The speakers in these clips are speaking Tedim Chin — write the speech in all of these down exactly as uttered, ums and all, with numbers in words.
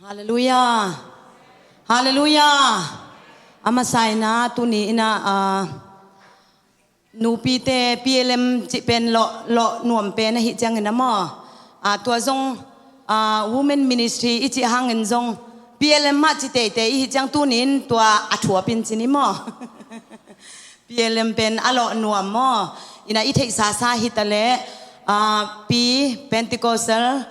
Halleluiah. Halleluiah. A masa in ah tuni in ah, ah, nupite P L M cih pen lawh, lawh nuam pen ahih ciangin ah maw, ah, tua zong, ah, women ministry i cih hangin zong P L M mah ci teitei i hih ciang tuni in tua a thuap in ci ni maw. P L M pen a lawh nuam maw. In ah i theihsa sa hi ta leh, ah, P Pentecostal,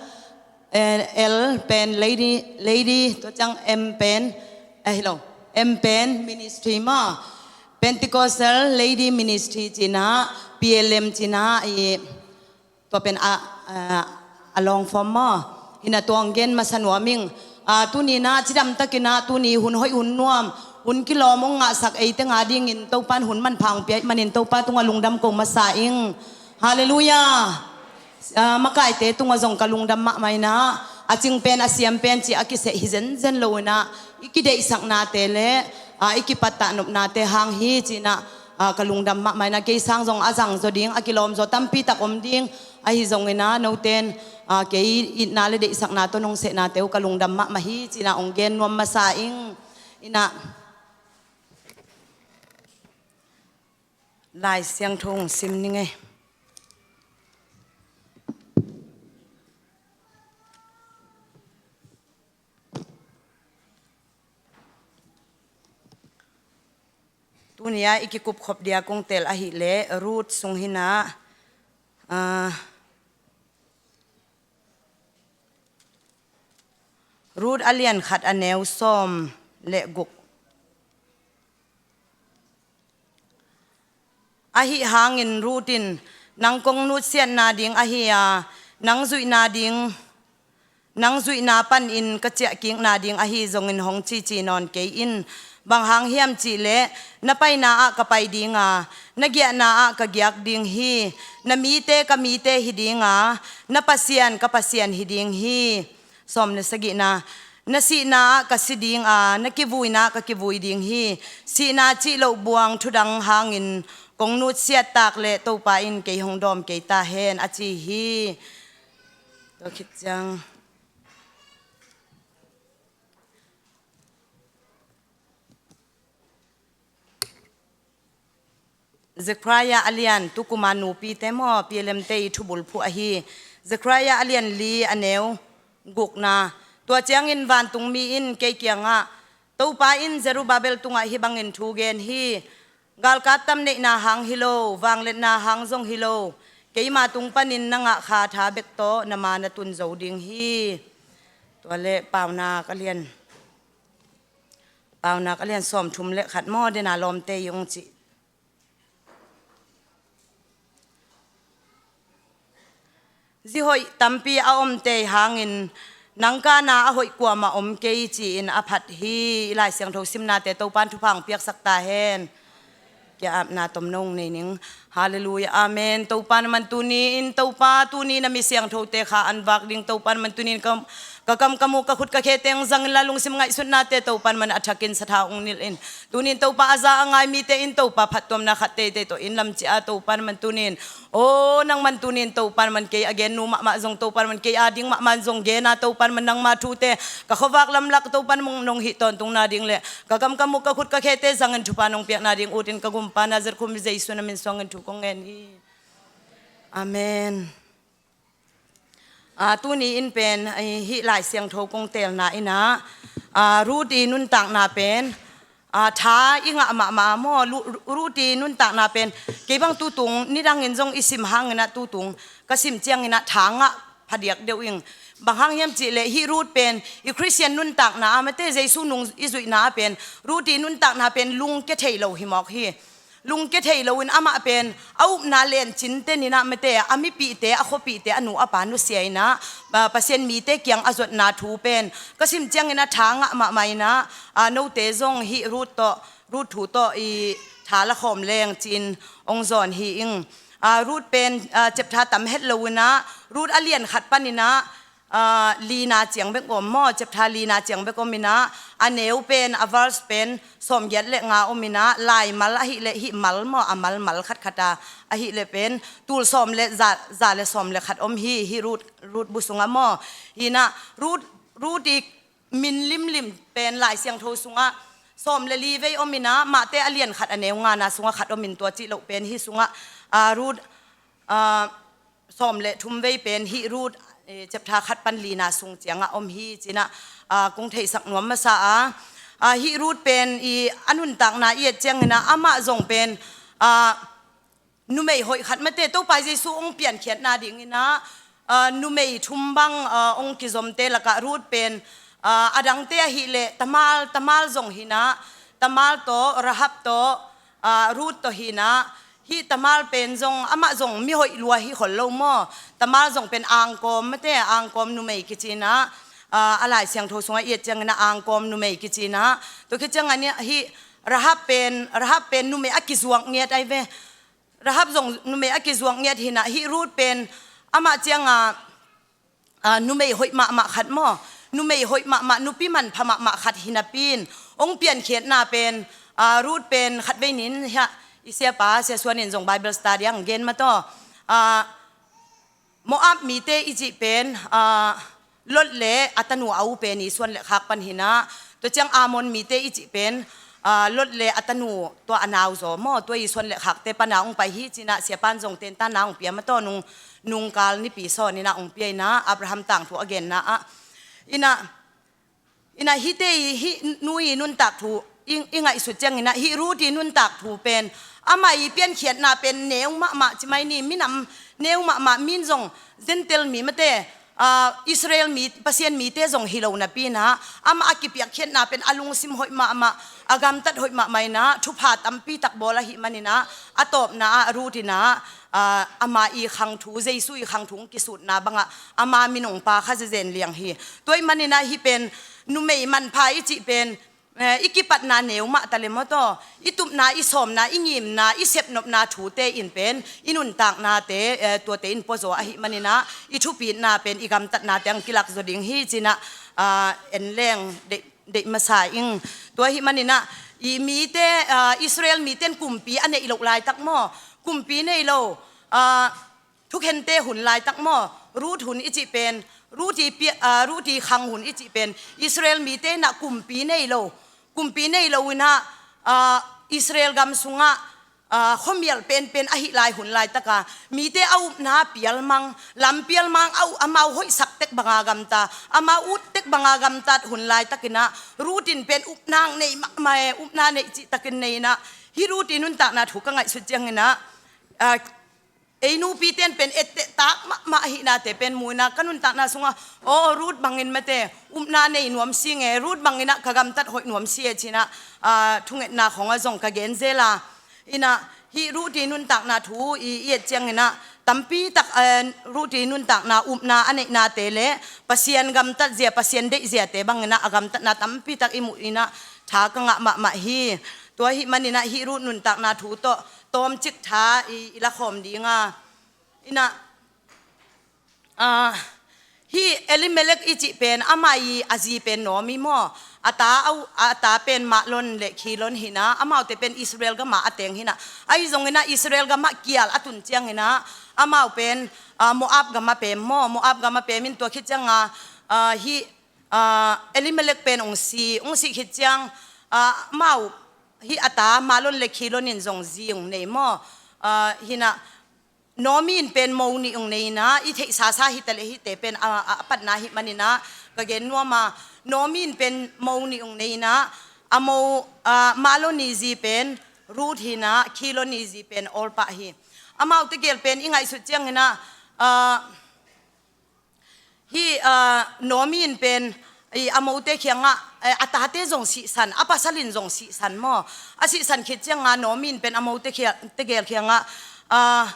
eh, L pen lady, lady, tua ciang M pen, eh, hi lo, M pen ministry maw. Pentecostal Lady Ministry ci in ah, P L M ci in ah, i, tua pen a, a, a long form maw. Hi in ah tua hong gen masa nuam ing. Ah, tuni in ah cidam takin ah tuni hun hoih hun nuam, hun kilawm hong ngahsak eite nga dingin Topa'n hun manpha hong pia ahih manin Topa tungah lungdam ko masa ing. Halleluiah. Ah, makaite tungah zong ka lungdam mahmah in ah, a cing pen, a siam pen cih a kiseh hi zenzen lo in ah, i kideihsaknate leh, ah, i kipattah nopnate hang hi ci in ah, ah, ka lungdam mahmah in ah, kei sang zong a zangzaw ding, a kilawmzaw tampi tak om ding, ahi zongin ah, note'n, ah, kei itna leh deihsakna tawh nong sehnate uh ka lungdam mahmah hi ci in ah hong gen nuam masa ing. In ah, Lai Siangtho hong sim ning ei. Tuni a i kikupkhop dia kong tel ahih leh Ruth sung hi in ah, ah, Ruth a lian khat a neu sawm leh guk. Ahi hangin Ruth in, nang kong nutsiatna ding ahi a, nang zuihna ding, nang zuihna panin ka ciahkikna ding ahi zongin hong cici nawn kei in. Bang hang hiam cih leh, na paina ah ka pai ding a, na giahna ah ka giak ding hi. Na mite ka mite hi ding a, na Pasian ka Pasian hi ding hi. Sawm le sagihna, na sihna ah ka si ding a, na kivuina ah ka kivui ding hi. Sihna cih loh buang thudang hangin kong nutsiat tak leh Topa in kei hong dawm kei ta hen, a ci hi. Tua khit ciang Zechariah a lian, tu kum a nupite maw, P L M te i thubulphuh ahi. Zechariah a lian li a neu gukna. Tua ciangin vantungmi in kei kiangah, Topa in Zerubbabel tungah hih bangin thu gen hi. Galkap tam neihna hang hi lo, vangliatna hang zong hi lo, keima tung panin na ngah kha tha bek tawh na ma na tun zo ding hi. Tua leh Paunak a lian, Paunak a lian sawmthum le khat maw, den a lawmte i hong cih. Zi hoih tampi a om tei hangin, nang kana a hoih kuamah om kei ci-in a phat hi. I Lai Siangtho simnate Topan thupha hong piaksak ta hen. Kia apna tomno hong nei ning. Halleluiah, amen. Topa na man tuni in, Topa tuni na mi siangthote kha an vak ding, Topa na man tuni in ka, ka kam ka muk ka khut ka khe teng zangin la lungsim ngaihsutnate Topa na man a thakin satha hong nilh in. Tuni in Topa a za a ngai mite in Topa phattuamna khat teitei tawh in lam cia Topa na man tuni in. Aw, nang man tuni in Topa na man kei a gen nu mahmah zong Topa na man kei a ding mahmah zong gen a Topa na man nangma thute ka khuavak lamlak Topa na man nong hih tawntungna ding le ka kam ka muk ka khut ka khete zangin thupha nong piakna ding utin ka gumpa Nazareth khum Jesu na min suangin thu kong ngen hi. Amen. Ah, tuni in pen, eh, hih Lai Siangtho kong telna in ah, ah, Ruth i nuntakna pen, ah, tha i ngah mahmah maw, Lu-, Ruth i nuntakna pen, kei bang tutung, nidangin zong i sim hangin ah tutung, ka sim ciangin ah tha ngah phadiak deuh ing. Bang hang hiam cih leh hih Ruth pen, i Khristian nuntakna ah mate Jesu nung i zuihna ah pen, Ruth i nuntakna pen lungkia thei lo hi mawk hi. Lungkia thei loin amah pen a upna len cinten in ah mate, a mipihte, a khuapihte, a nu a pa nusia in ah, ah, Pasian mite kiang a zuatna thu pen ka sim ciangin ah tha ngah mahmah in ah, ah, note zong hih Ruth tawh, Ruth thu tawh i tha la khawm leng ci-in hong zawn hi ing. Ah, Ruth pen, ah, chapter tam het lo in ah, Ruth a lian khat pan in ah, ah, lina ciang bek om maw, chapter lina ciang bek om in ah, a neu pen, a verse pen sawmgiat le nga om in ah, laimal ahih leh hih mal maw, a malmal khatkhat a, ahih leh pen tul sawm le za, za le sawm le khat om hi, hih Ruth, Ruth bu sungah maw. Hi in ah, Ruth, Ruth i min limlim pen Lai Siangtho sungah sawm le li vei om inah, Mate a lian khat a neu ngana sungah khat om in, tua cih loh pen hih sungah, ah, Ruth, ah, sawm le thum vei pen hih Ruth, eh, chapter khat pan lina sung ciangah om hi cinah, ah, kong theihsak nuam masa a. Ah, hih Ruth pen i a nuntakna i et cianginah amah zong pen, ah, numei hoih khat mate, Topa Jesu hong piankhiatna dinginah, ah, numei thum bang, ah, hong kizomte lakah Ruth pen, ah, a dangte ahileh Tamar, Tamar zong hinah, Tamar tawh, Rahab tawh, ah, Ruth tawh hinah, hih Tamar pen zong, amah zong mihoih lua hi khol lo maw. Tamar zong pen angkawm mate, angkawm numei kicinah, ah, a Lai Siangtho sungah i et cianginah angkawm numei kicinah. Tua khit ciangah hih Rahab pen, Rahab pen numei a kizuak ngiat ai ve. Rahab zong numei a kizuak ngiat hinah, hih Ruth pen amah ciangah, ah, numei hoih mahmah khat maw, numei hoih mahmah, nupi manpha mahmah khat hinapi in hong piankhiatna pen, ah, Ruth pen khatvei nin hiah i siapa Sia Suan in zong Bible study ah hong gen mataw. Ah, Moab mite i cih pen, ah, Lot le a tanu a u pen i suan le khak pan hinah, tua ciang Ammon mite i cih pen, ah, Lot le a tanu tua a nauzaw maw, tua i suan le khakte pana hong pai hi cinah siapan zong tentanna hong pia mataw, nung, nungkal nipi sawn inah hong pia inah Abraham tangthu a genna ah. Inah, inah hihte i, hih nu i nuntak thu i, i ngaihsut cianginah hih Ruth i nuntak thu pen, amah i piankhiatna pen neu mahmah ci mai ni, minam neu mahmah, min zong Gentile mi mate, ah, Israel mi, Pasian mite zong hi lo napi inah, amah a kipiakkhiatna pen a lungsim hoih mahmah, a gamtat hoih mahmah inah, thupha tampi tak bawl ahih maninah, a tawpna ah Ruth inah, ah, ama i khangthu, Jesu i khangthu hong kisutna bangah ama min hong pha kha zezen liang hi. Tua ahih maninah hih pen numei manpha i cih pen, eh, i kipatna neu mah ta le maw taw, i tupna, i sawmna, i ngimna, i sepnopna thute in pen i nuntaknate, eh, tuate in puazaw ahih maninah i thupitna pen i gamtatnate ang kilak zaw ding hi cinah, ah, en leng deih, deih masa ing. Tua ahih maninah i mite, ah, Israel mite in kumpi a neih loh laitak maw, kumpi nei lo, ah, thukhente hun laitak maw, Ruth hun i cih pen, Ruth i pia-, ah, Ruth i khang hun i cih pen Israel mite inah kumpi nei lo, kumpi nei lo inah, ah, Israel gam sungah, ah, khuamial penpen ahih lai hun laitaka mite a upna pialmang, lam pialmang, a u-, amau hoihsak tek banga gamta, amau ut tek banga gamtat hun laitakinah Ruth in pen upna nei mahmah e, upna neih cihtakin nei inah, hih Ruth i nuntakna thu ka ngaihsut cianginah, ah, ei nupite in pen etteh tak mahmah ahihnate pen mu inah ka nuntakna sungah, aw, Ruth bangin mate upna nei nuam si nge, Ruth banginah ka gamtat hoih nuam si e cinah, ah, thungetna khawngah zong ka gen zel a. Inah hih Ruth i nuntakna thu i, i et cianginah tampi tak, eh, Ruth i nuntakna upna a neihnate le Pasian gamtat zia, Pasian deih ziate banginah a gamtatna tampi tak i muh inah tha ka ngah mahmah hi. Tua ahih maninah hih Ruth nuntakna thu tawh tawmcik tha i, i lakhawm dinga. Inah, ah, hih Elimelek i cih pen amah i a zi pen Naomi maw, a ta, a u-, a ta pen Mahlon le Khilon hinah, amaute pen Israel gamah a teng hinah, ahi zonginah Israel gamah kial a tun cianginah amau pen, ah, Moab gamah pem maw, Moab gamah pem in tua khit cianga, ah, hih, ah, Elimelek pen hong si, hong sih khit ciang, ah, amau hih a ta Mahlon le Khilon in zong zi hong nei maw, ah, hinah, Naomi in pen mo nih hong nei inah, i theihsasa hi taleh hihte pen a, a, a patna ahih maninah ka gen nuam a. Naomi in pen mo nih hong nei inah, a mo, ah, Mahlon i zi pen Ruth hinah, Khilon i zi pen Orpah hi. Amaute gel pen i ngaihsut cianginah, ah, hih, ah, Naomi in pen i a mote kiangah, eh, a tate zong sihsan, a pasal in zong sihsan maw. A sihsan khit cianga Naomi in pen a mote kia-, tegel kiangah, ah,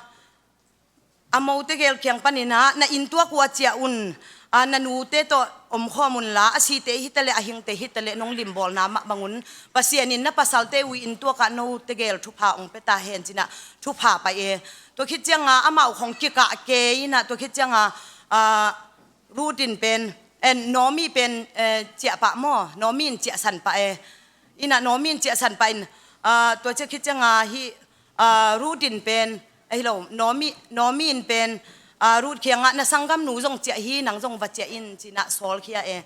a mote gel kiang paninah, na inntuak uh ah ciah un, ah, na nute tawh omkhawm unla, a site hi taleh a hingte hi taleh nong limbawlna mah bangun Pasian in na pasalte uh i inntuakah note gel thupha hong pia ta hen cinah thupha pai e. Tua khit cianga amau khong kikah ke inah, tua khit cianga, ah, Ruth in pen, eh, Naomi pen, eh, ciah pah maw, Naomi in ciahsan pah e. Inah Naomi in ciahsan pah in, ah, tua ciah khit cianga hih, ah, Ruth in pen, eh, hi lo, Naomi, Naomi in pen, ah, Ruth kiangah na sanggamnu zong ciah hi, nang zong va ciah in cinah sawlkhia e.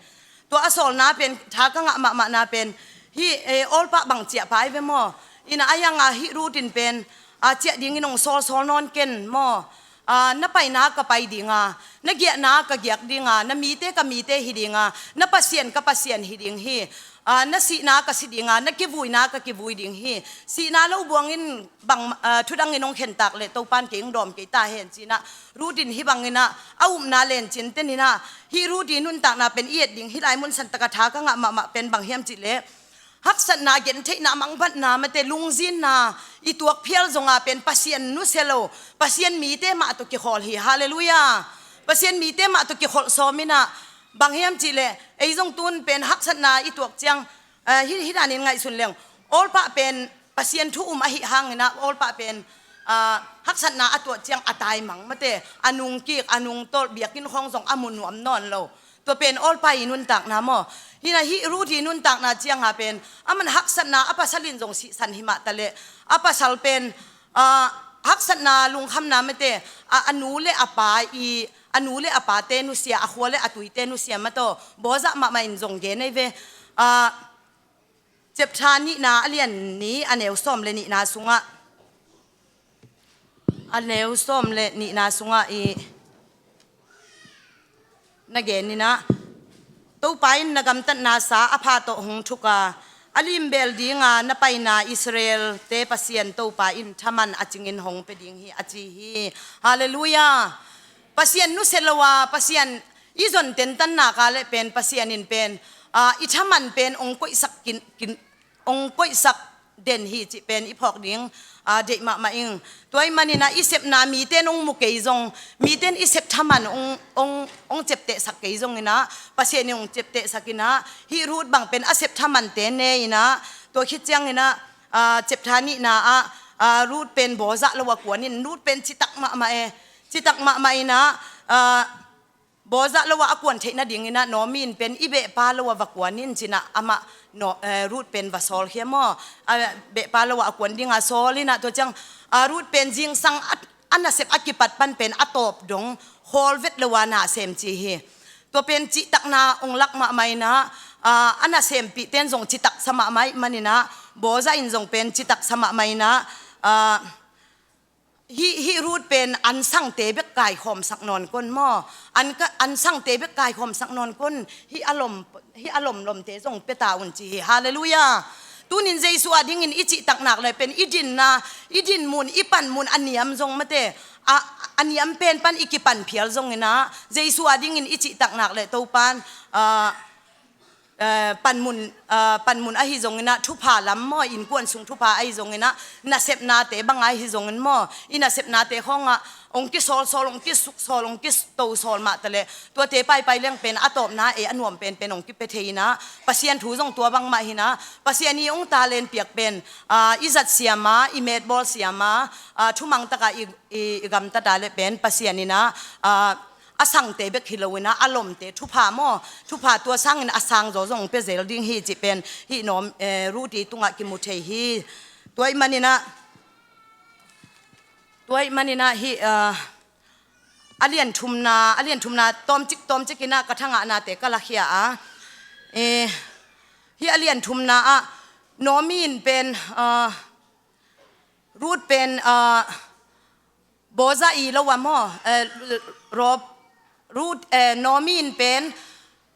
Tua a sawlna pen, tha ka ngah mahmahna pen, hih, eh, Orpah bang ciah pa hi ve maw? Ina a yang a hih Ruth in pen, a ciah dingin hong sawlsawl nawn ken maw? A, na paina ka pai dinga, na giahna ka giak dinga, na mite ka mite hi dinga, na Pasian ka Pasian hi ding hi. A, na sihna ka si dinga, na kivuina ka kivui ding hi. Sihna lo buangin bang, a, thudangin hong khentak leh Topan kei hong dawm kei ta hen ci-in ah, Ruth in hih bangin ah a upna len cinten in ah, hih Ruth i nuntakna pen i et ding hih lai mun santaka tha ka ngah mahmah pen bang hiam cih leh, haksatna, gentheihna, mangbatna, mate lungzinna i tuak phial zong a pen Pasian nusia lo, Pasian mite mah tawh kikholh hi. Halleluiah. Pasian mite mah tawh kikholh sawm in ah, bang hiam cih leh ei zong tun pen haksatna i tuak ciang, eh, hih, hih danin ngaihsun leng, Orpah pen Pasian thu um ahih hangin ah, Orpah pen, ah, haksatna a tuat ciang a taimang, mate, a nungkik, a nungtolh, biakinn khawng zong a mu nuam nawn lo. Tua pen Orpah i nuntakna maw? Hih na hih Ruth i nuntakna ciang a pen, aman haksatna, a pasal in zong sihsan hi mah ta leh, a pasal pen, ah, haksatna, lungkhamna, mate, a, a nu le a pa i, a nu le a pate nusia, a khua le a tuite nusia mah tawh, Boaz mahmah in zong gen ei ve. Ah, Chapter nihna a lian nih, a neu sawm le nihna sungah, a neu sawm le nihna sungah i na gen in ah, Topa in na gamtatna sa a pha tawh hong thuk a, a limbel dinga na paina Israel-te Pasian Topa in thaman a cingin hong pia ding hi, a ci hi. Halleluiah. Pasian nusia lo a, Pasian i zon tentanna ka leh pen, Pasian in pen, ah, i thaman pen hong koihsak kin, kin, hong koihsak den hi cih pen i phawk ding, ah, deih mahmah ing. Tua ahih manin ah i sepna mite in hong mu kei zong, mite in i sep thaman hong, hong, hong ciaptehsak kei zongin ah, Pasian in hong ciaptehsak in ah, hih Ruth bang pen a sep thamante ne in ah, tua khit ciangin ah, ah, chapter nihna ah, ah, Ruth pen Boaz lo a kuan in, Ruth pen citak mahmah e, citak mahmah in ah, ah, Boaz lo ah a kuan theih nadingin ah Naomi in pen i behpa lo ah va kuan in ci-in ah amah, no, eh, Ruth pen va sawlkhia maw? A behpa lo ah a kuan dinga sawl in ah, tua ciang, ah, Ruth pen zingsang a, a nasep a kipat pan pen a tawp dong khawl vet lo a na sem ci hi. Tua pen cihtakna hong lak mahmah in ah, ah, a nasempihte'n zong citak sa mahmah ahih manin ah, Boaz in zong pen citak sa mahmah in ah, ah, hih, hih Ruth pen ansangte bek kaikhawmsak nawn kon maw? An ka, ansangte bek kaikhawmsak nawn kon, hih a lom, hih a lomlomte zong pia ta un ci hi. Halleluiah. Tunin Jesu adingin i cihtak nak leh pen i dinna, i dinmun, i panmun a niam zong mate, a, a niam pen pan i kipan phial zongin ah, Jesu adingin i cihtak nak leh Topan, ah, eh, panmun, eh, panmun ahi zongin ah, thupha lam maw, innkuan sung thupha ahi zongin ah, nasepnate bang ahi zongin maw, i nasepnate khawngah hong kisawlsawl, hong kisuksawl, hong kitosawl mah ta leh, tuate paipai leng pen a tawpna, eh, a nuam penpen hong kipia thei in ah, Pasian thu zong tua bangmah hi in ah, Pasian i hong talent piak pen, ah, i zat siam a, i metbawl siam a, ah, thumang takah i, i, i gamtat a leh pen Pasian in ah, ah, a sangte bek hi lo in ah, a lomte thupha maw, thupha tua sangin a sangzaw zong pia zel ding hi cih pen hih Naomi, eh, Ruth i tungah kimu thei hi. Tua ahih manin ah, tua ahih manin ah hih, ah, a lian thumna, a lian thumna tawmcik tawmcik in ah ka thangahnate ka lakhia a. Eh, hih a lian thumna ah Naomi in pen, ah, Ruth pen, ah, Boaz i lo a maw, eh, Rob, Ruth, eh, Naomi in pen,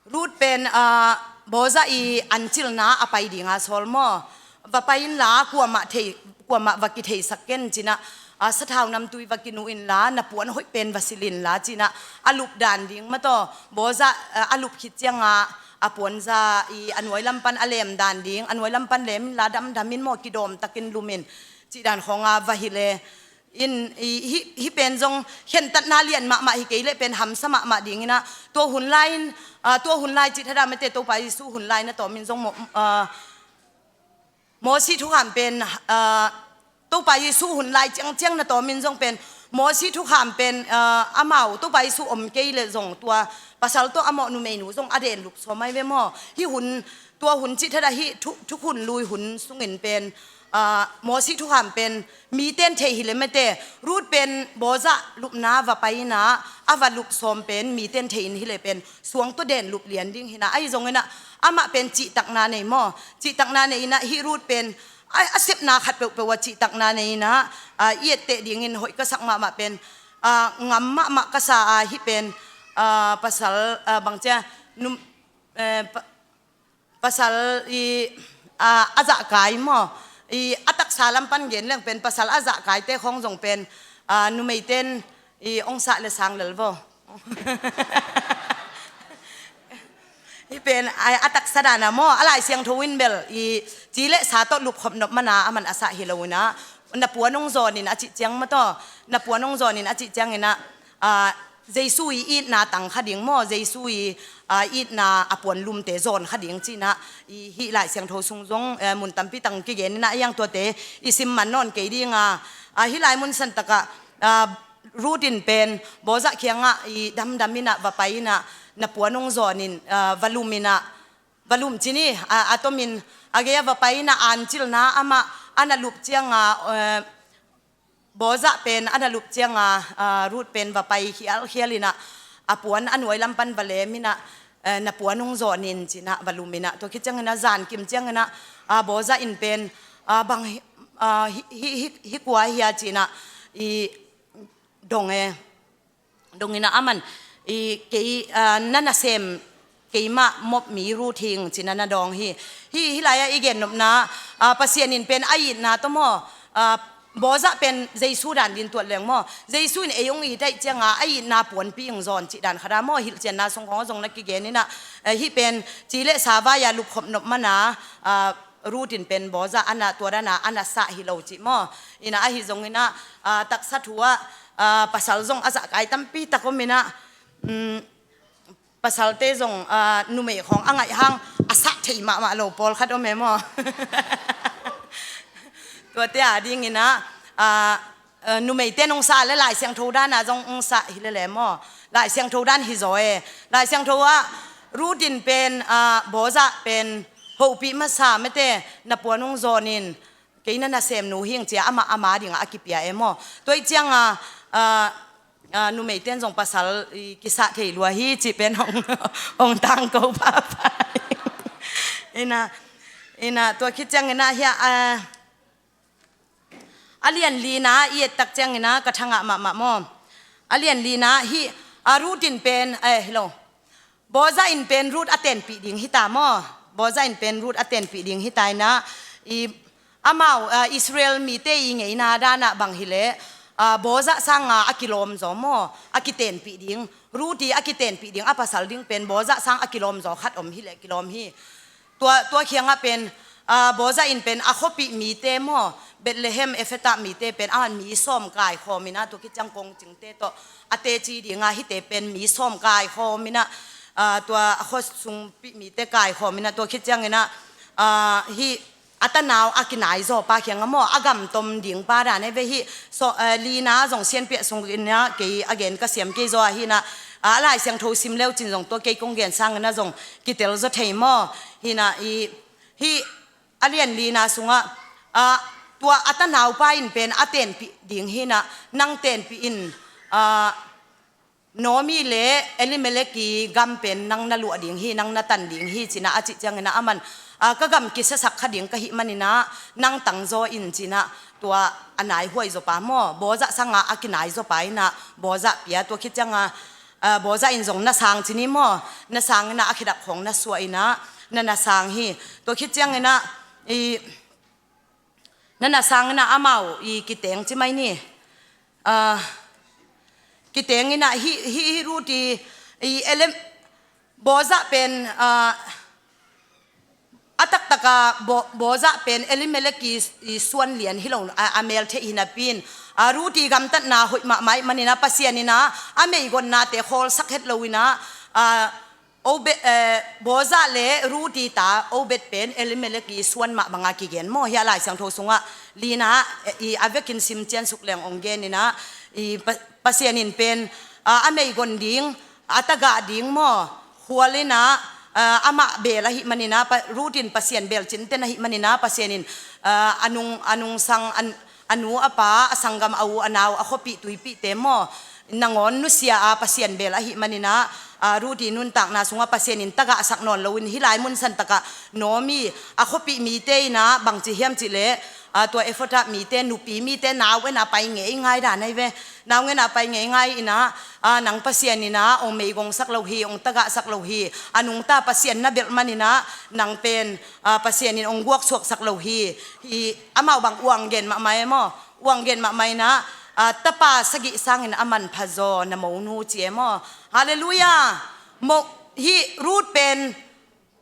Ruth pen, ah, Boaz i ancilna a pai dinga sawl maw? Va pai inla, kuamah thei, kuamah va kitheisak ken ci-in ah, ah, sathau namtui va kinu inla, na puan hoih pen va silh inla ci-in ah, a lup dan ding mah tawh, Boaz, ah, a lup khit ciangah, a puanza i a nuai lam pan a lem dan ding, a nuai lam pan lem inla, damdam in maw, kidawm takin lum in, cih dan khawngah va hilh e. In, i, hih, hih pen zong khentatna lian mahmah hi kei leh pen hamsa mahmah dingin ah, tua hun lai-in, ah, tua hun lai cih thadah mate Topa Jesu hun lai na tawmin zong maw, ah, Mosi thukham pen, ah, Topa Jesu hun lai ciangciang na tawmin zong pen, Mosi thukham pen, ah, amau Topa Jesu om kei leh zong tua pasal tawh a mawh numeinu zong a den lup sawm ai ve maw? Hih hun, tua hun cih thadah hih thu, thukhun lui hun sungin pen, Aa, Mawsi thukham pen miten theih hi le mete, Ruth pen Boaz lupna va pai inah, a va lup sawm pen miten theih in hi le pen suang tawh den lup lian ding hinah, ahi zonginah amah pen cihtakna nei maw? Cihtakna nei inah hih Ruth pen a, a sepna khat peuhpeuh ah cihtakna nei inah, aa, i etteh dingin hoih ka sak mahmah pen, aa, ngam mahmah ka sa a, hih pen, aa, pasal, aa, bangcia, num, eh, pa, pasal i, aa, a zahkai maw? I a taksa lam pan gen leng pen pasal a zahkaite khawng zong pen, aa, numeiten i ong sah le sang lel vaw. Hih pen a, a taksa dana maw, a Lai Siangtho in bel i ci le sa tawh lupkhop nop mana a man a sah hi lo inah, na puan ong zawnin a cih ciang maw taw, na puan ong zawnin a cih cianginah, aa, Jesu i itna tang kha ding maw, Jesu i, aa, itna a puan lumte zawn kha ding cinah, i hih Lai Siangtho sung zong, eh, mun tampi tang kigen inah, a iang tuate i sim man nawn kei dinga, aa, hih lai mun santakah, aa, Ruth in pen Boaz kiangah i damdam inah va pai inah, na puan ong zawnin, aa, va lum inah, va lum cin hi, aa, a tomin a gei a va pai inah ancilna amah a na lup cianga, eh, Boaz pen a na lup cianga, aa, Ruth pen va pai khialkhial inah, a puan a nuai lam pan va lem inah, eh, na puan ong zawnin cinah va lum inah, tua khit cianginah zankim cianginah, aa, Boaz in pen, aa, bang hi, aa, hi, hi, hi, hi kua hia cinah i dong e. Dong inah a man i kei, aa, na nasem keimah mop mi Ruth hing cinah na dawng hi. Hih, hih lai-ah i gennopna, aa, Pasian in pen a itna tawh maw, aa, Boaz pen Jesu dan din tuat leng maw, Jesu in ei ong it aih cianga a itna puanpi ong zawn cih dan khat a maw, hilhcianna sung khawng a zong na kigen inah, eh, hih pen ci le sa vai-a lupkhop nop mana, aa, Ruth in pen Boaz a na tua dana a na sah hi lo cih maw? Inah ahi zonginah, aa, taksa thu ah, aa, pasal zong a zahkai tampi tak om inah, um, pasalte zong, aa, numei khawng a ngaih hang a sah thei mahmah lo pawlkhat om e maw? Tuate a dinginah, aa, aa, numeite nong sah le Lai Siangtho dana zong ong sah hi lele maw? Lai Siangtho dan hi zaw e. Lai Siangtho ah Ruth in pen, aa, Boaz pen hopih masa mete, na puan ong zawnin, kei na nasemnu hing cia amah ama dingah a kipia e maw? Tua ih cianga, aa, aa, numeiten zong pasal i kisah thei lua hi cih pen hong, hong tangko pahpah. Inah, inah tua khit cianginah hia, aa, a lian lina i ettak cianginah ka thangah mahmah maw? A lian lina hih, aa, Ruth in pen, eh, hi lo. Boaz in pen Ruth a tenpih ding hita maw? Boaz in pen Ruth a tenpih ding hita inah, i amau, aa, Israel mite i ngeina danah bang hileh, aa, Boaz sanga a kilawm zaw maw, a kitenpih ding, Ruth i a kitenpih ding a pasal ding pen Boaz sang a kilawm zaw khat om hileh kilawm hi. Tua, tua khiangah pen, aa, Boaz in pen a khuapih mite maw, Bethlehem, Ephratah mite pen a mi sawm kaikhawm inah, tua khit ciang kongcingte tawh a teci dinga hihte pen mi sawm kaikhawm inah, aa, tua a khua sungpih mite kaikhawm inah, tua khit cianginah, aa, hih a tanau a kinai zawpa khiangah maw, a gamtom dingpa dan e ve hih. So, aa, lina zong sianpiah sunginah kei a gen ka siam kei zaw ahi inah, aa, a Lai Siangtho sim leu cin zong tua kei kong gen sanginah zong kitel zaw thei maw? Hinah i, hih a lian lina sungah, aa, tua a tanaupa in pen a tenpih ding hinah, nang tenpih in, aa, Naomi le Elimelek i gam pen nang na luah ding hi, nang na tan ding hi cinah a cih cianginah a man, aa, ka gam kisiasak kha ding ka hih maninah nang tangzaw in cinah tua a naihuai zawpa maw, Boaz sanga a kinai zawpa inah Boaz pia, tua khit cianga, aa, Boaz in zong na sang cin hi maw, na sang inah a khedap khawng na suah inah na na sang hi. Tua khit cianginah i na na sang inah amau i kiteng ci mai ni. Aa, kiteng inah hih, hih, hih Ruth i, i Elem, Boaz pen, aa, a taktaka Bo-, Boaz pen Elimelek i, i suan lian hi lo, a, a mel theih hi napi in, aa, Ruth i gamtatna hoih mahmah ih maninah Pasian inah a meigonnate khawlsak het lo inah, aa, Obe-, eh, Boaz le Ruth i ta Obed pen Elimelek i suan mah banga kigen maw? Hia Lai Siangtho sungah lina, eh, i a vekin sim cian suk leng ong gen inah, i Pa-, Pasian in pen, ah, a meigon ding, a tagah ding maw? Khual inah, ah, amah beel ahih maninah, Pa-, Ruth in Pasian beel cinten ahih maninah, Pasian in, ah, a nung, a nungsang, a, a nu a pa, a sanggam a u a nau, a khuapih tuipihte maw, nangawn nusia a Pasian beel ahih manin ah, ah, Ruth i nuntakna sungah Pasian in tagahsak nawn loin hih lai mun san takah Naomi, a khuapih mite in ah bangci hiam cih leh, ah, tua Ephrathah mite, nupi mite, nau en a pai ngeingai dan ahi ve. Nau en a pai ngeingai in ah, ah, nang Pasian in ah hong meigongsak lo hi, hong tagahsak lo hi. A nungta Pasian na belh manin ah nang pen, ah, Pasian in hong guaksuaksak lo hi. Hi amau bang uang gen mahmah e maw. Uang gen mahmah in ah, ah, tapa sagih sangin a manpha zaw na monu ci e maw. Halleluiah. Mo, hih Ruth pen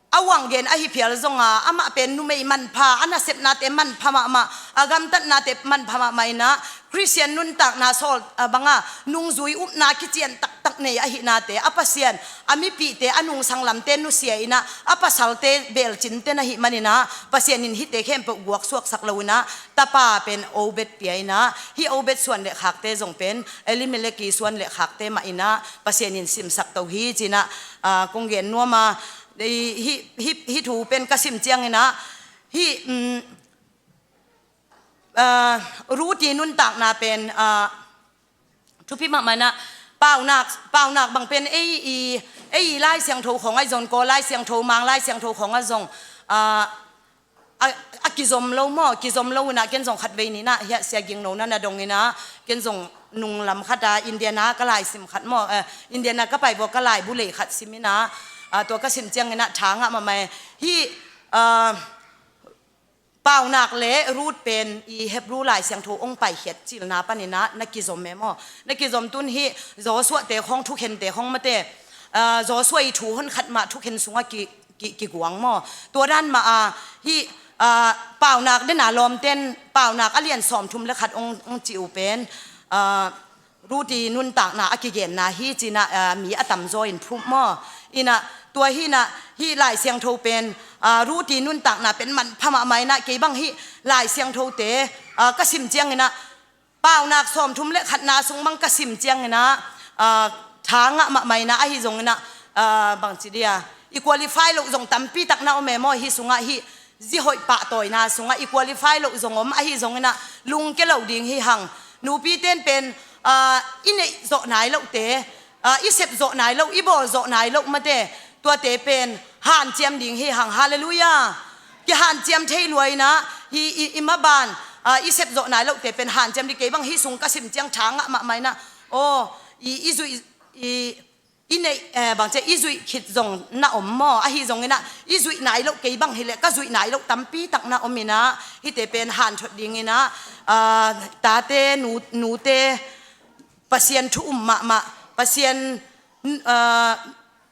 a uang gen ahi phial zong a, amah pen numei manpha, a nasepnate manpha mahmah, a gamtatnate manpha mahmah in ah, Khristian nuntakna sawl, ah, bang a, nungzui upna kician taktak nei ahihnate, a Pasian, a mipihte, a nungsang lamte nusia in ah, a pasalte belcinte na hih manin ah, Pasian in hihte khempeuh guaksuaksak lo in ah, tapa pen Obed pia in ah, hih Obed suan le khakte zong pen Elimelek i suan le khakte mah in ah, Pasian in simsak to hi ci in ah, ah, kong gen nuam a, hih, hih, hih thu pen ka sim ciangin ah, hih, um, ah, Ruth i nuntakna pen, ah, thupi mahmah in ah, Paunak, Paunak bang pen ei i, ei i Lai Siangtho khawng ahi zong, Kawl Lai Siangtho, Mang Lai Siangtho khawng ahi zong, ah, a, a kizom lo maw, kizom lo in ah ken zong khatvei ni in ah, hiah Sia Ging No na na dong in ah, ken zong nunglam khat a, India na ka laisim khat maw, eh, India na ka pai vua ka laibu lei khat sim in ah, ah, tua ka sim ciangin ah tha ngah mahmah e. Hih, ah, Paunak le Ruth pen i Hebrew Lai Siangtho hong paikhiat cilna panin ah na kizom e maw. Na kizom tun hih Joshua te khawng, thukhente khawng mate, ah, Joshua i thu honkhat mah thukhen sungah ki, ki, kiguang maw. Tua dan mah a, hih, ah, Paunak den a lawmten, Paunak a lian sawmthum le khat hong, hong cih uh pen, ah, Ruth i nuntakna a kigenna hi ci in ah, ah, mi a tamzaw in phum maw. In ah, tua hi in ah, hih Lai Siangtho pen, ah, Ruth i nuntakna pen manpha mahmah in ah, kei bang hih Lai Siangthote, ah, ka sim ciangin ah, Paunak sawmthum le khatna sung bang ka sim ciangin ah, ah, tha ngah mahmah in ah, ahi zongin ah, ah, bangci dia, i qualify loh zong tampi tak na om e maw, hih sungah hih zi hoih pahtawina sungah i qualify loh zong om, ahi zongin ah lungke lo ding hi hang. Nupite in pen, ah, i neih zawh nai lohte, ah, i sep zawh nai loh, i bawl zawh nai loh mate, tuate pen hanciam ding hi hang. Halleluiah. Kihanciam thei lua in ah, hi i, i maban, ah, i sep zawh nai lohte pen hanciam ding, kei bang hih sung ka sim ciang tha ngah mahmah in ah, aw, i, i zuih, i, i neih, eh, bangci a, i zuih khit zong na om maw, ahi zongin ah i zuih nai loh, kei bang hi leh ka zuih nai loh tampi tak na om in ah, hihte pen hanthot dingin ah, ah, tate, nu, nute, Pasian thu um mahmah, Pasian, ah,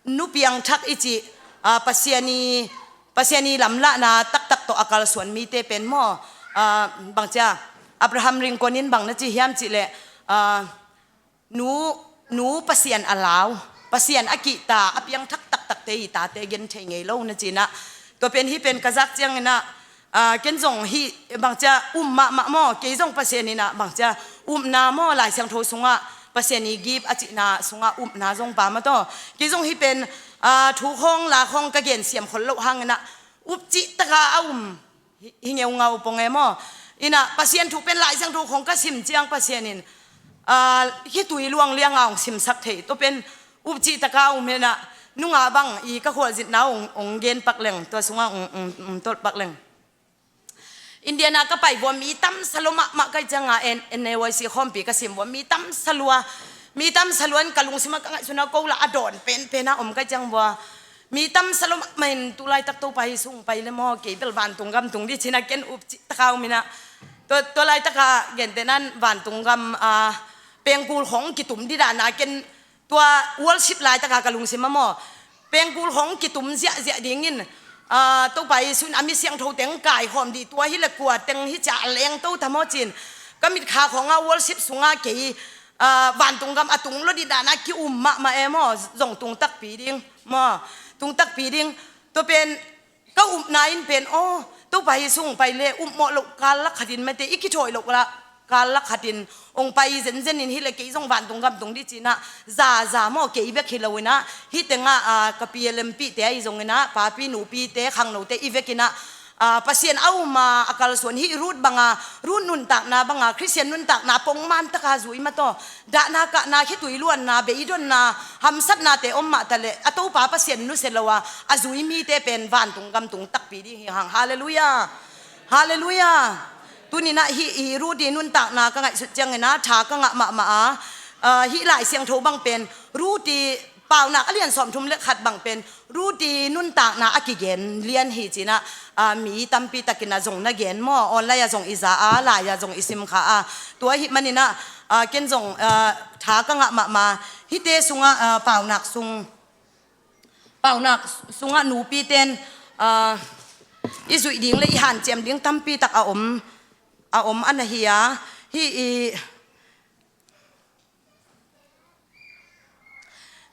nu piangthak i cih, ah, Pasian i, Pasian i lamlahna taktak tawh a kalsuan mite pen maw, ah, bangci a, Abraham Lincoln in bang na ci hiam cih leh, ah, nu, nu Pasian a lau, Pasian a kihta, a piangthak taktakte i tate gen thei ngei lo na ci in ah. Tua pen hih pen ka zak ciangin ah, ah, ken zong hih bangci a um mahmah maw, kei zong Pasian in ah bangci a upna maw, Lai Siangtho sungah Pasian i gift a cihna sungah upna zong pha mah tawh. Kei zong hih pen, ah, thu khawng la khawng ka gen siam khol loh hangin ah up cih taka a um hi, hi ngeungau pong e maw. In ah Pasian thu pen Lai Siangtho khawng ka sim ciang Pasian in, ah, hih tui luang lianga hong simsak thei. Tua pen up cih taka um hi in ah, nungah bang i ka khualzinna hong, hong gen pak leng, tua sungah hong, hong, hong tolh pak leng. India na ka pai vua mi tamsa lua mahmah ka hih cianga, N-, N A Y C khawmpi ka sim vua mi tamsa lua. Mi tamsa lua in ka lungsimah ka ngaihsutna ko lah a dawn penpen a om ka hih ciang vua. Mi tamsa lua mahmah in tu laitak Topa Jesu hong pai le maw, kei bel vantung gam tung ding ci in ah ken up cih taka um in ah. Tua, tua laitaka gentehna in vantung gam, ah, pengkul khawng kitum ding dan a ken tua worship laitaka ka lungsim ah maw, pengkul khawng kitum ziahziah dingin, ah, Topa Jesu in a mi siangtho teng kaikhawm ding, tua hi leh kua teng hi cia a lengto ta maw ci in ka mitkha khawngah worship sungah kei, ah, vantung gam a tung lua ding dan a ki-um mahmah e maw, zong tung takpi ding maw, tung takpi ding. Tua pen ka upna in pen, aw, Topa Jesu hong pai le upmawh loh kal lak khatin mate, i kithawi loh kal lak khatin hong pai zenzen in hi leh kei zong vantung gam tung ding ci in ah, zaza maw, kei bek hi lo in ah, hih tengah, ah, ka P L M pihte ahi zongin ah, papi nupite khangnote i vekin ah, Aa, Pasian a um a, a kalsuan. Hih Ruth banga, Ruth nuntakna banga, Khristian nuntakna pongman taka zui mataw. Dahna kahna, khitui luanna, beidonna, hamsatnate om mah taleh a Topa Pasian nusia lo a, a zui mite pen vantung gamtung takpi ding hi hang. Halleluiah. Halleluiah. Tuninah hih, hih Ruth i nuntakna ka ngaihsut cianginah tha ka ngah mahmah a, aa, hih Lai Siangtho bang pen Ruth i Paunak a lian sawmthum le khat bang pen Ruth i nuntakna a kigen lian hi cinah, aa, mi tampi takin a zong na gen maw, online a zong i za a, lai a zong i simkha a. Tua ahih maninah, aa, ken zong, aa, tha ka ngah mahmah. Hihte sungah, aa, Paunak sung, Paunak sungah nupiten, aa, i zuih ding le i hanciam ding tampi tak a om, a om a na hi a. Hih i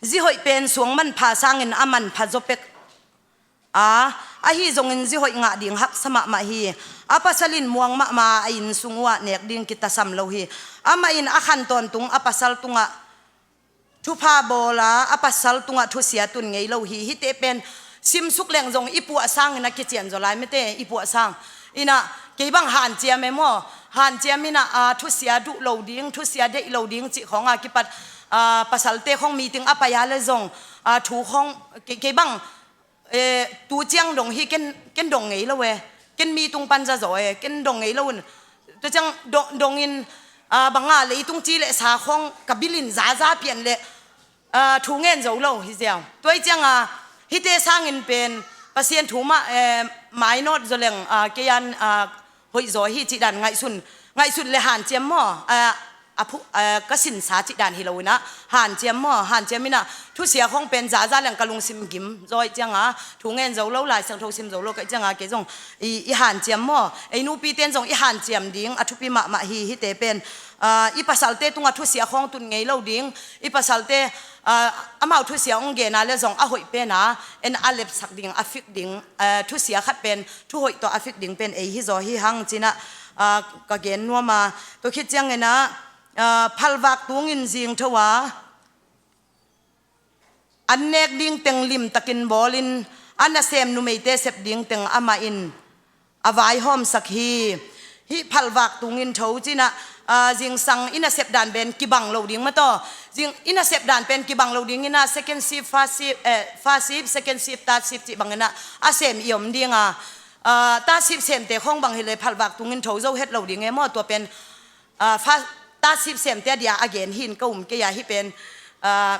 Zihoih pen suang manpha sangin a manpha zaw pek a, ahi zongin zihoih ngah ding haksa mahmah hi. A pasal in muang mahmah a, a inn sung uhah nek ding kitasam lo hi. Amah in a khan tawntung a pasal tungah thupha bawl a, a pasal tungah thusia tun ngei lo hi. Hihte pen simsuk leng zong i puah sangin a kician zaw lai mete, i puah sang. Inah kei bang hanciam e maw? Hanciam inah, aa, thusia duh lo ding, thusia deih lo ding cih khawng a kipat, aa, pasalte khawng meeting a pai a le zong, aa, thu khawng kei, kei bang, ee, tu ciang dong hi ken, ken dong ngei lo e. Ken mi tung pan za zaw e, ken dong ngei lo un. Tu ciang dong, dongin, aa, banga leitung ci le sa khawng ka bilin zaza pian le, aa, thu ngen zo lo hi ziau. Tua hi cianga hihte sangin pen Pasian thu mah, ee, mainawt zaw leng, aa, kei an, aa, hoih zaw hi cih dan ngaihsun, ngaihsun le hanciam maw? Aa, a phu-, aa, ka sinsa cih dan hi lo inah hanciam maw? Hanciam inah thusia khawng pen zaza leng ka lungsim gim zaw hi cianga thu ngen zo lo, Lai Siangtho sim zo lo ka hi cianga kei zong i, i hanciam maw? Ei nupiten zong i hanciam ding a thupi mahmah hi. Hihte pen, aa, i pasalte tungah thusia khawng tun ngei lo ding, i pasalte, aa, amau thusia hong gen a le zong a hoih pen a, en a lepsak ding, a fik ding, aa, thusia khat pen thuhoih tawh a fik ding pen ei hi zaw hi hang cinah, aa, ka gen nuam a. Tua khit cianginah, aa, phalvak tungin zingtho a, an nek ding teng limtakin bawlin, a nasem numeite sep ding teng amah in a vaihawmsak hi. Hih phalvak tungin tho cinah, aa, zingsang i nasep dan pen kibang lo ding mataw. Zing, i nasep dan pen kibang lo ding inah second shift, first shift, ee, first shift, second shift, third shift cih banginah a sem i om dinga, aa, third shift semte khawng bang hileh phalvak tungin tho zo het lo ding e maw? Tua pen, aa, first, third shift semte a dia a gen hin ka um kei a, hih pen, aa,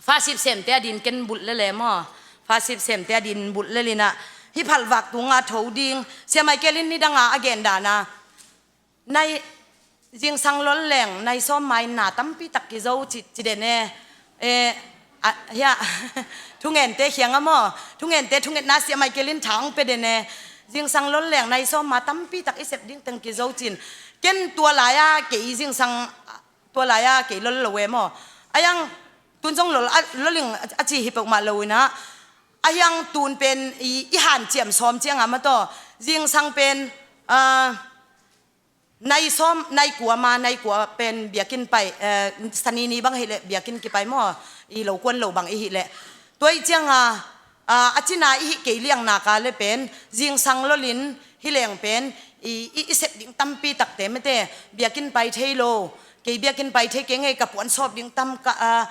first shift semte a din ken bulh lele maw? First shift semte a din bulh lelinah hih phalvak tunga tho ding. Sia Michael in nidanga a gen dana, nai, zingsang lol leng nai sawm ma in na tampi tak kizo ci, ci den e. Ee, a, hia, thungente khiang a maw? Thungente, thungetna Sia Michael in tha hong pia den e. Zingsang lol leng nai sawm ma tampi tak i sep ding teng kizo cin. Ken tua lai-a kei zingsang, tua lai-a kei lol lo e maw? A hiang tun zong lol a, lol ing a ci hi peuhmah lo inah, a hiang tun pen i, i hanciam sawm cianga mataw. Zingsang pen, aa, nai sawm, nai kua ma, nai kua pen biakinn pai, ee, Sani ni bang hileh biakinn kipai maw? I lo kuan lo bang i hileh. Tua hi cianga, aa, a cina i hih kei liangna ka le pen zingsang lolin hi leng pen i, i, i sep ding tampi takte mete, biakinn pai thei lo, kei biakinn pai thei kei ngei, ka puan sawp ding tam, ka, aa,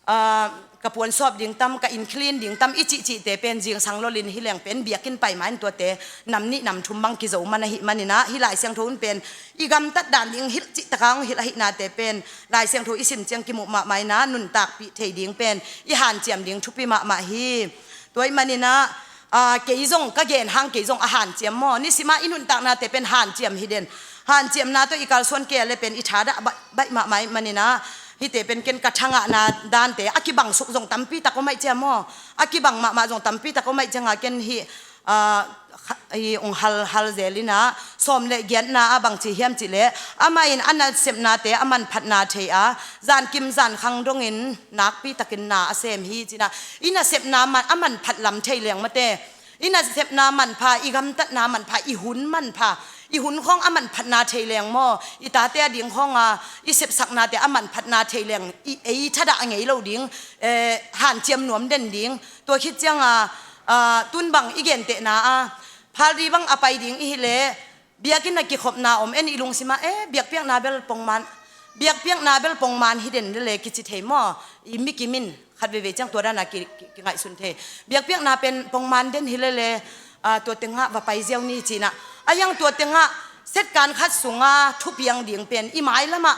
aa, ka puan sawp ding tam, ka inn clean ding tam i cihcihte pen zingsang lolin hi leng pen biakinn pai ma in tuate nam nih nam thum bang kizo man ahih maninah hih Lai Siangtho in pen i gamtat dan ding hilh cih taka hong hilh ahihnate pen Lai Siangtho i sim ciang kimuh mahmah inah nuntakpih thei ding pen i hanciam ding thupi mahmah hi. Tua ahih maninah, aa, kei zong ka gen hang kei zong a hanciam maw? Nisimah i nuntaknate pen hanciam hi den. Hanciamna tawh i kalsuan kei a le pen i thadah baih, baih mahmah ahih maninah hihte pen ken ka thangahna dante a kibangsuk zong tampi tak om aih ciam maw? A kibang mahmah zong tampi tak om aih cianga ken hih, aa, kha-, i ong hal, hal zel inah sawm le giatna a bangci hiam cihleh amah in a nasepnate a manphatna thei a, zankim zankhang dongin nakpi takin na a sem hi cinah i nasepna man, a manphat lam thei leng mate. I nasepna manpha, i gamtatna manpha, i hun manpha, i hun khawng a manphatna thei leng maw? I tate a ding khawnga i sepsaknate a manphatna thei leng i ei thadah ngei lo ding, ee, hanciam nuam den ding. Tua khit cianga, aa, tun bang i gentehna a, Phaldi bang a pai ding i hih leh, biakinn a kikhopna om en i lungsim ah, eh, biakpiakna bel pongman, biakpiakna bel pongman hi den lele kici thei maw? I mikim in khat veivei ciang tua dan a ki, ki, kingaihsun thei. Biakpiakna pen pongman den hi lele, ah, tua tengah va pai ziau ni ci-in ah. A hiang tua tengah setkan khat sungah thupiang ding pen i mailam ah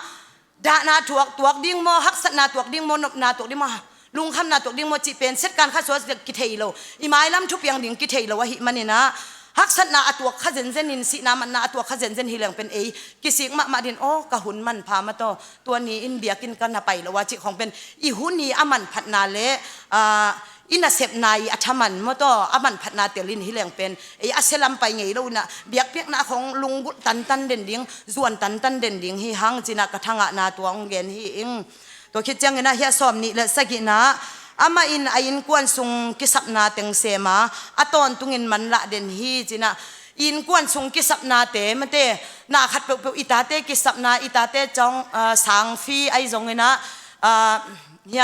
dahna tuak, tuak ding maw, haksatna tuak ding maw, nopna tuak ding maw, lungkhamna tuak ding maw cih pen setkan khat sungah kithei lo. I mailam thupiang ding kithei lo ahih manin ah, haksatna a tuak kha zenzen in, sihna manna a tuak kha zenzen hi leng pen ei kisik mahmah ding, aw, ka hun manpha mah tawh, tua ni-in biakinn ka na pai lo a cih khawng pen i hun i a manphatna le, ah, i nasepna i a thaman maw tawh, a manphatna tel in hi leng pen ei a sia lam pai ngei lo in ah, biakpiakna khawng lunggulh tantan den ding, zuan tantan den ding hi hang ci-in ah ka thangahna tua hong gen hi ing. Tua khit ciangin ah hih a sawm nih le sagihna, amah in a innkuan sung kisapna teng sem a, a tawntungin manlah den hi ci-in ah, innkuan sung kisapnate mate, na khat peuhpeuh i tate kisapna, i tate cawng, ah, sang fee ahi zongin ah, ah, hih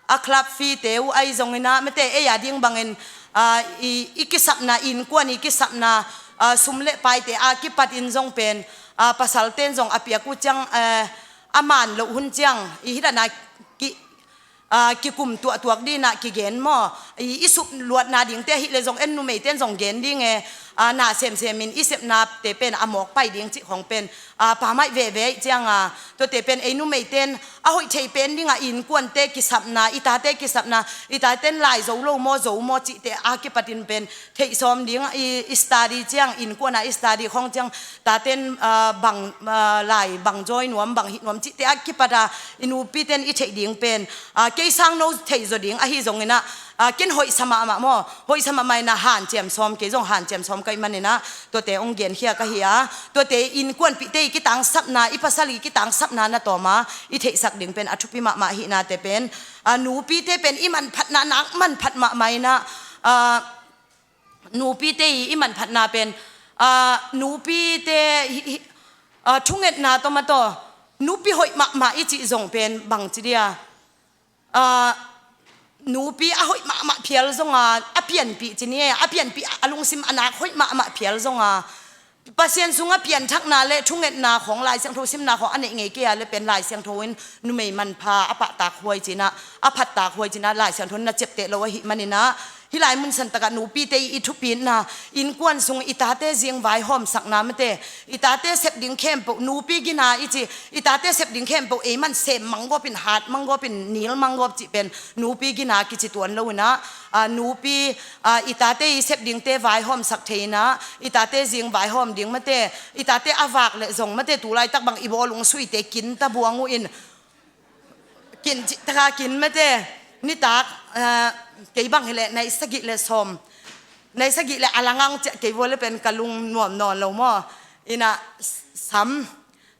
a club fee te uh ahi zongin ah mate, ei a ding bangin, ah, i, i kisapna, innkuan i kisapna, ah, sum le paite a kipatin zong pen, ah, pasalten zong a piak uh ciang, eh, a man loh hun ciang i hih dan a ki, ah, kikum tuahtuak ding in ah kigen maw? I, i sum luatna dingte ahih leh zong en numeiten zong gen ding e, ah, na semsem in i sepnate pen a mawk pai ding cih khawng pen, ah, pammaih veve ahih ciang a, tuate pen ei numeiten a hoih thei pen ding a innkuante kisapna, i tate kisapna, i taten lai zo lo maw, zo maw cihte a kipatin pen theih sawm ding, i, i study ciang, innkuan a i study khawng ciang, taten, ah, bang, ah, lai bang jawi nuam, bang hih nuam cihte a kipat a i nupiten i theih ding pen, ah, kei sang no thei zaw ding ahi zongin ah, ah, ken hoihsa mahmah maw, hoihsa mahmah in ah hanciam sawm, kei zong hanciam sawm ka hih manin ah tuate hong genkhia ka hi a, tuate innkuanpihte i kitangsapna, i pasal i kitangsapna na tawm a i theihsak ding pen a thupi mahmah ahihnate pen, ah, nupite pen i manphatna nak manphat mahmah in ah, ah, nupite i, i manphatna pen, ah, nupite hi, hi, ah, thungetna tawh mah tawh, nupi hoih mahmah i cih zong pen bangci dia, ah, nupi a hoih mahmah phial zong a, a pianpih ci ni e, a pianpih a lungsim a nak hoih mahmah phial zong a, Pasian sungah pianthakna le thungetna khawng, Lai Siangtho simna khawng a neih ngei kei a le pen Lai Siangtho in numei manpha a pahtak huai ci-in ah, a phattak huai ci-in ah Lai Siangtho in na ciapteh lo ahih manin ah, hih lai mun san takah nupite i thupitna, innkuan sung i tate zing vaihawmsakna mate, i tate sep ding khempeuh, nupi gina i ci, i tate sep ding khempeuh ei man sem manggawp in, hat manggawp in, nil manggawp cih pen nupi gina kici tuan lo in ah, ah, nupi, ah, i tate i sep dingte vaihawmsak thei in ah, i tate zing vaihawm ding mate, i tate a vak leh zong mate, tu laitak bang i bawlung suite kin ta buang uh in, kin cih taka kin mate, nitak, ah, kei bang hi leh nai sagih le sawm, nai sagih le a lang ang ciah kei vua le pen ka lung nuam nawn lo maw? In ah sam,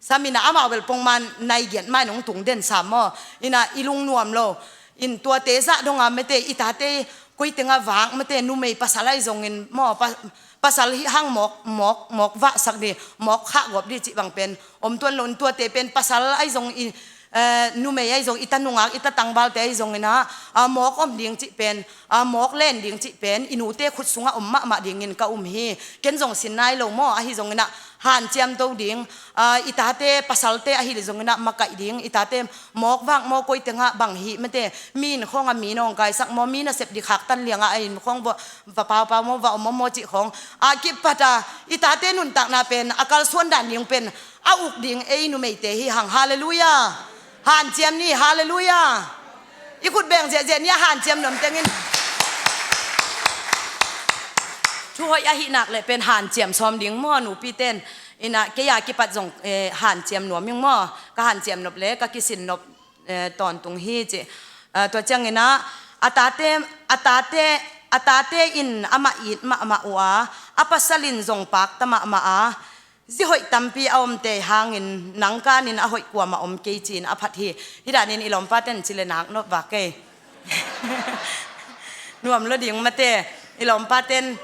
sam in ah amau bel pongman nai giat mai nong tung den sam maw? In ah i lung nuam lo. In tuate zah dong a mate, i tate koi teng a vak mate, numei pasal ahi zongin maw, pa, pasal hih hang mawk, mawk, mawk vahsak ding, mawk khahgawp ding cih bang pen om tuan lo. In tuate pen pasal ahi zong i, eh, numei ahi zong, i ta nungak, i ta tangvalte ahi zongin ah, ah, mawk om ding cih pen, ah, mawk len ding cih pen i nute khut sungah om mahmah dingin ka um hi. Ken zong sin nai lo maw, ahi zongin ah hanciam to ding, ah, i tate pasalte ahi le zongin ah makaih ding, i tate mawk vak maw, koi tengah bang hih mate, mi inn khawngah mi nawngkaisak maw, mi nasep ding khaktan liangah a inn khawng va, va paupau maw, va om maw cih khawng a kipat a, i tate nuntakna pen a kalsuan dan ding pen a uk ding ei numeite hi hang. Halleluiah. Hanciam ni. Halleluiah. I khut beng ziahziah ni a hanciam nuam tengin. Thu hoih ahih nak leh pen hanciam sawm ding maw, nupiten? In ah kei a kipat zong, eh, hanciam nuam ing maw? Ka hanciam nop le ka kisin nop, eh, tawntung hi ci. Eh, tua ciangin ah, a tate, a tate, a tate in amah it mahmah uh a, a pasal in zong pakta mahmah a, zi hoih tampi a omte hangin nang kanin a hoih kuamah om kei ci-in a phat hi. Hih danin i lawmpaten ci le nak nop vak kei. Nuam lo ding mate, i lawmpaten,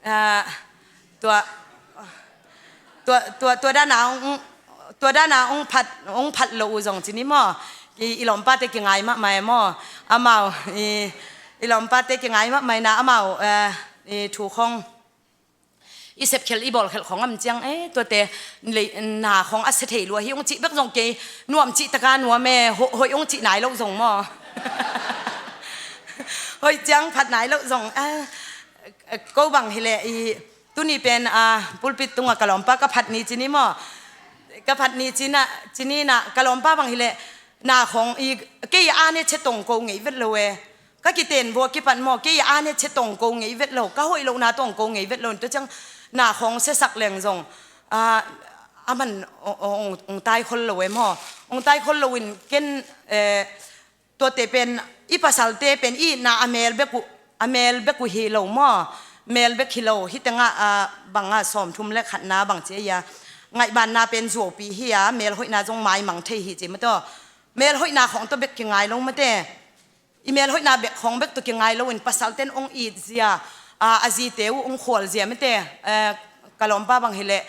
ah, tua, tua, tua, tua dana hong, tua dana hong phat, hong phat lo uh zong ci ni maw? I, i lawmpate kingai mahmah e maw? Amau, i, i lawmpate kingai mahmah ina amau, eh, i thu khong i sepkhelh i bawlkhelh khawng a om ciang, eh, tuate na khawng a sia thei lua hi ung cih bek zong kei nuam cih taka nuam e, hoih ung cih nai loh zong maw? Hoih ciang phat nai loh zong, ah, ko bang hileh i tuni pen, ah, pulpit tungah ka lawmpa ka phat ni ci ni maw? Ka phat ni ci nah, ci ni nah ka lawmpa bang hileh na khawng i kei a ne che tong ko ngei vet lo e. Ka kiten vua kipan maw, kei a ne che tong ko ngei vet lo, ka hoih lohna tong ko ngei vet lo. Tua ciang na khawng siasak leng zong, ah, a man ong, ong, ong tai khol lo e maw? Ong tai khol lo in ken, eh, tuate pen i pasalte pen i itna a mel bek uh, a mel bek uh hi lo maw? Mel bek hi lo, hi tengah, ah, bangah sawmthum le khatna bang ci a, ngaihbanna pen zuaupi hi a, melhoihna zong maimang thei hi ci mate. Melhoihna khawng tawh bek kingai lo mate. I melhoihna bek khawng bek tawh kingai loin pasalten ong itzia, a, a zite uh ong khualzia mate, eh, ka lawmpa bang hileh,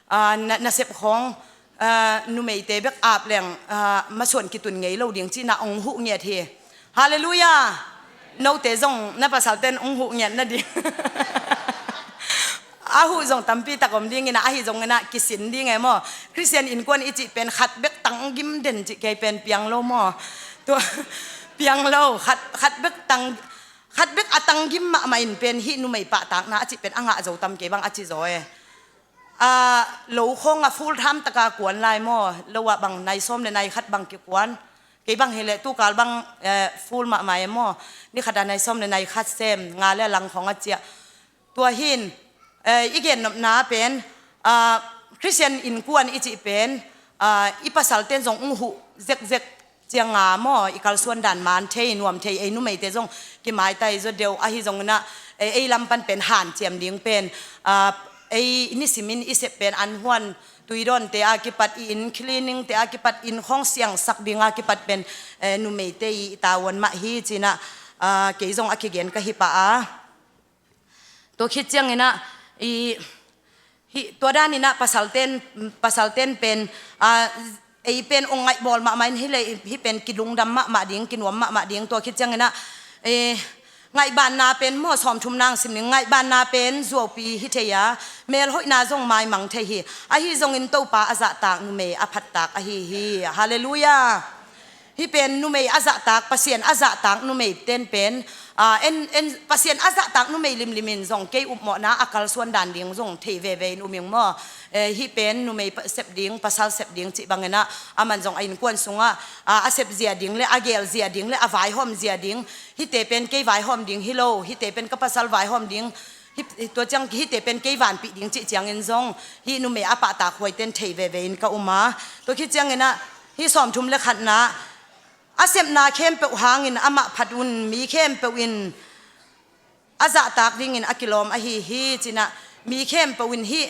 a, na, nasep khawng, a, numeite bek ap leng, a, masuan kitun ngei lo ding cihna ong huh ngiat hi. Halleluiah. Note zong na pasalten ong huh ngiat nading. A huh zong tampi tak om ding inah, ahi zong inah kisin ding e maw? Khristian innkuan i cih pen khat bek tanggim den cih kei pen piang lo maw? Tua, piang lo, khat, khat bek tang, khat bek a tanggim mahmah in pen hih numei pahtakna a cih pen a ngah zo tam kei bang a ci zaw e. A, lo khawng a full time taka kuan lai maw? Lo ah bang nai sawm le nai khat bang kikuan. Kei bang hileh tukal bang, eh, full mahmah e maw? Ni khat a nai sawm le nai khat sem, nga le a lang khawng a ciah. Tua hin, eh, i gennopna pen, ah, Khristian innkuan i cih pen, ah, i pasalten zong ong huh zekzek cianga maw, i kalsuan dan man thei, nuam thei, ei numeite zong kimaitai zaw deuh, ahi zong inah, eh, ei lam pan pen hanciam ding pen, ah, ei nisimin i sep pen an huan, tuidawnte a kipat, i inn cleaningte a kipat, inn khawng siangsak dinga kipat pen, eh, numeite i tavuan mah hi cinah, ah, kei zong a kigen ka hi pah a. Tua khit cianginah, i, hi, tua daninah pasalten, pasalten pen, a, ei pen ong ngaihbawl mahmah in hileh, hi pen kilungdam mahmah ding, kinuam mahmah ding, tua khit cianginah, e, ngaihbanna pen maw, sawmthum nang sim ding, ngaihbanna pen zuaupi hi thei a, melhoihna zong maimang thei hi, ahi zongin Topa a zahtak numei a phattak ahi hi. Halleluiah. Hih pen numei a zahtak, Pasian a zahtak numei ten pen, aa, en, en, Pasian a zahtak numei limlim in zong kei upmawhna a kalsuan dan ding zong thei veve in um ing maw? Eh, hih pen numei pa-, sep ding, pasal sep ding cih banginah, aman zong a innkuan sungah, aa, a sep zia ding le, a gel zia ding le, a vaihawm zia ding. Hihte pen kei vaihawm ding hi lo, hihte pen ka pasal vaihawm ding. Hih, tua ciang hihte pen kei vanpih ding cih ciangin zong, hih numei a pahtak huaiten thei veve in ka um a. Tua khit cianginah, hih sawmthum le khatna, a sepna khempeuh hangin amah phat un, mi khempeuh in a zahtak dingin a kilawm ahi hi cinah, mi khempeuh in hih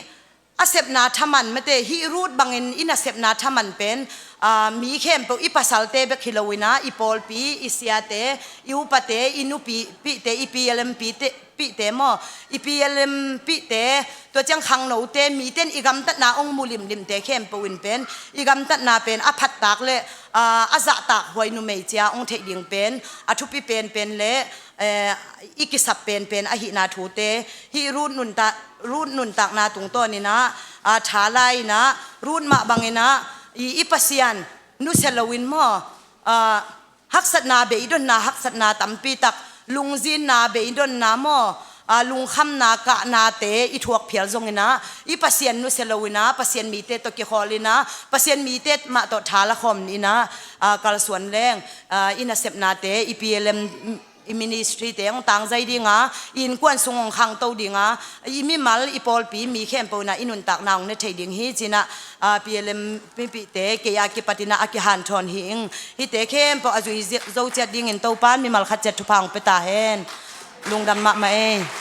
a sepna thaman mate, hih Ruth bangin i nasepna thaman pen, aa, mi khempeuh i pasalte bek hi loinah, i pawlpi, i siate, i upate, i nupipihte, i P L M pihte, pihte maw, i P L M pihte, tua ciang khangnote, miten i gamtatna ong mu limlimte khempeuh in pen, i gamtatna pen a phattak le, aa, a zahtak huai numei cia ong theih ding pen a thupi penpen le, eh, i kisap penpen ahihna thute, hih Ruth nuntak, Ruth nuntakna tungtawninah, aa, tha lai inah, Ruth mah banginah, i, i Pasian nusia loin maw, aa, haksatna, beidonna haksatna tampi tak, lungzinna, beidonna maw, aa, lungkhamna, kahnate i thuak phial zonginah, i Pasian nusia loinah, Pasian mite tawh kikhawl inah, Pasian mite mah tawh tha lakhawm inah, aa, kalsuan leng, aa, i nasepnate, i P L M, i ministry te hong tangzai dinga, i innkuan sung hong khangto dinga, i mimal, i pawlpi, mi khempeuh inah i nuntakna hong ne thei ding hi cinah, aa, P L M mipihte, kei a kipatinah a kihanthawn hi ing. Hihte khempeuh a zui zo ciat dingin Topan mimal khat ciat thupha hong pia ta hen. Lungdam mahmah ei.